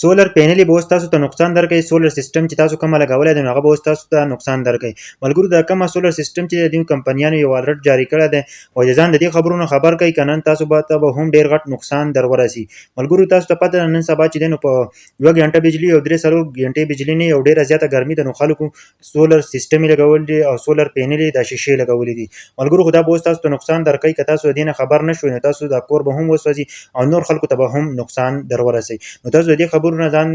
سولر پینلې به اوس تاسو ته نقصان درکوي. سولر سیستم چې تاسو کومه لګولی دی، نو هغه به اوس تاسو ته نقصان درکوي. ملګرو، دا کومه سولر سیستم چې د دې کمپنیانو یو الرټ جاری کړی دی او د ځان د دې خبرونو خبر کوي، که نن تاسو به ته به هم ډېر غټ نقصان در ورسي. ملګرو، تاسو ته پته ده، نن سبا چې دی نو په یوه ګنټه بجلی او 3-4 ګنټې بجلی نه او ډېره زیاته ګرمي ده، نو خلکو سولر سیستم یې لګول دي او سولر پینلې د شیشې لګولې دي. ملګرو، خو دا به اوس تاسو ته نقصان درکوي. که تاسو د دې نه خبر نه شوئ، نو تاسو دا کور به هم وسوځي او نور خلکو ته به هم نقصان در ورسوي. نو تاسو د دې خبرو نه ځان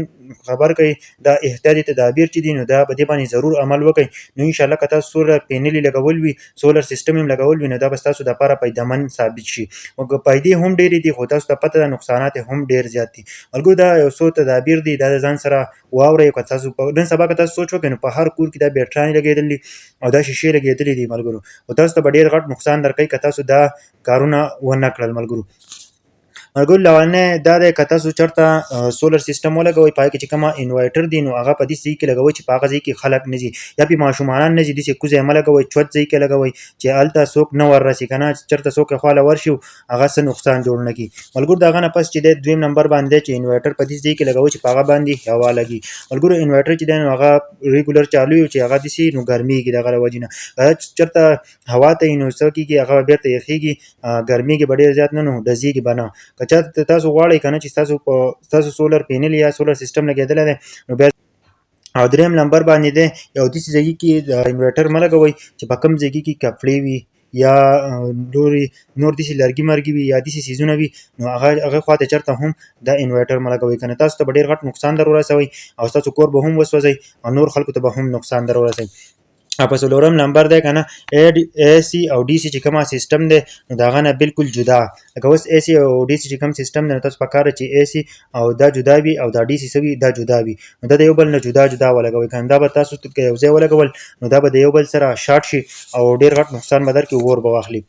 خبر کړئ. دا احتیاطي تدابیر چې دي، نو دا په دې باندې ضرور عمل وکړئ. نو ان شاء الله که تاسو سولر پینلې لګول وي، سولر سیستم هم لګول وي، نو دا به ستاسو دپاره فایدهمند ثابت شي. او که فایدې هم ډېرې دي، خو تاسو ته پته ده، نقصانات هم ډېر زیات دي. ملګرو، دا یو څو تدابیر دي، دا د ځان سره واورئ. که تاسو په نن سبا که تاسو سوچ وکړئ، نو په هر کور کې دا بیټرانې لګېدلې او دا شیشې لګېدلې دي. ملګرو، خو تاسو ته به ډېر غټ نقصان درکوي که تاسو دا کارونه ونه کړل. ملګرو، لومړنی دا دی، که تاسو چېرته سولر سیستم ولګوئ، په هغې کې چې کومه انورټر دی، نو هغه په دې ځای کې لګوئ چې په هغه ځای کې خلک نه ځي یا پې ماشومانان نه ځي. داسې کوز ځای مه لګوئ، چوت ځای کې لګوئ چې هلته څوک نه وررسي، که نه چېرته څوک خواله ورشي، هغه څه نقصان جوړ نه کړي. ملګرو، د هغه نه پس چې دی، دویم نمبر باندې دی چې انورټر په دې ځای کې لګوئ چې په هغه باندې هوا لګي. ملګرو، انورټر چې دی، نو هغه ریګولر چالو وي چې هغه داسې نو ګرمیږي. د هغه له وجې نه چېرته هوا ته یې، نو څه کېږي؟ هغه بېرته یخېږي، ګرمیږي به ډېر زیات نه، نو ډزېږي به نه. که چېرته تاسو غواړئ که نه چې ستاسو سولر پینل یا سولر سیستم لګېدلی دی، نو بیا او دریم نمبر باندې دی، یو داسې ځای کې د انورټر مه لګوئ چې په کوم ځای کې کپړې وي یا نورې نور داسې لرګي مرګي وي یا داسې څیزونه وي، نو هغه خواته چېرته هم دا انورټر مه لګوئ، که نه تاسو ته به ډېر غټ نقصان در ورسوي او ستاسو کور به هم وسوځي او نور خلکو ته به هم نقصان در ورسوي. او په څلورم نمبر دی که نه، اے سی او ډي سي چې کومه سیستم دی، نو د هغه نه بالکل جدا. لکه اوس اے سی او ډي سي چې کوم سیستم دی، نو تاسو پکار چې اے سی او دا جدا وي او دا ډي سي سوي دا جدا وي، نو دا د یو بل نه جدا جدا ولګوئ. که نه دا به تاسو که یو ځای ولګول، نو دا به د یو بل سره شارټ شي او ډېر غټ نقصان به درکړي، اور به واخلي.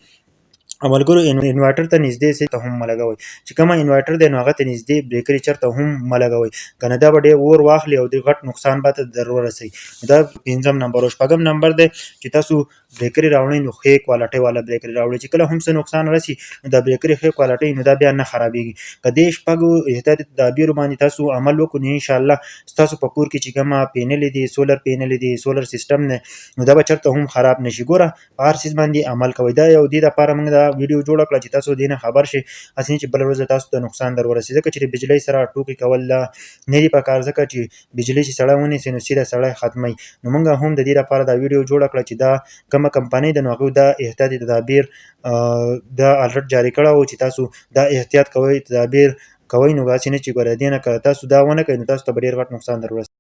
او ملګرو، انورټر ته نږدې څه ته هم مه لګوئ. چې کومه انورټر دی، نو هغه ته نږدې بریکري چېرته هم مه لګوئ، که نه دا به ډېر اور واخلي او د غټ نقصان به در ورسوي. دا پنځم نمبر. او شپږم نمبر دی چې تاسو بریکري راوړئ، نو ښې کوالټۍ والا بریکري راوړئ چې کله هم څه نقصان رسي، نو دا بریکري ښې کوالټۍ، نو دا بیا نه خرابېږي. که دې شپږو احتیاطي تدابیرو باندې تاسو عمل وکړو، نو انشاءالله ستاسو په کور کې چې کومه پینلې دي، سولر پینلې دي، سولر سیستم دی، نو دا به چېرته هم خراب نشي. ګوره، په هر څیز باندې عمل کوئ. دا یو دې دپاره موږ دا ویډیو جوړه کړه چې تاسو دې نه خبر شئ، هسې نه چې بله ورځ تاسو ته نقصان در ورسي. ځکه چې د بجلۍ سره ټوکې کول دا نه دي پکار، ځکه چې بجلۍ چې سړی ونیسي، نو سیده سړی ختموي. نو موږ هم د دې لپاره دا ویډیو جوړه کړه چې دا کومه کمپنۍ ده، نو هغوی دا احتیاطي تدابیر دا الرټ جاري کړی و چې تاسو دا احتیاط کوئ، تدابیر کوئ. نو هسې نه چې ګوره دې نه که تاسو دا ونه کړئ، نو تاسو ته به ډېر غټ نقصان در ورسي.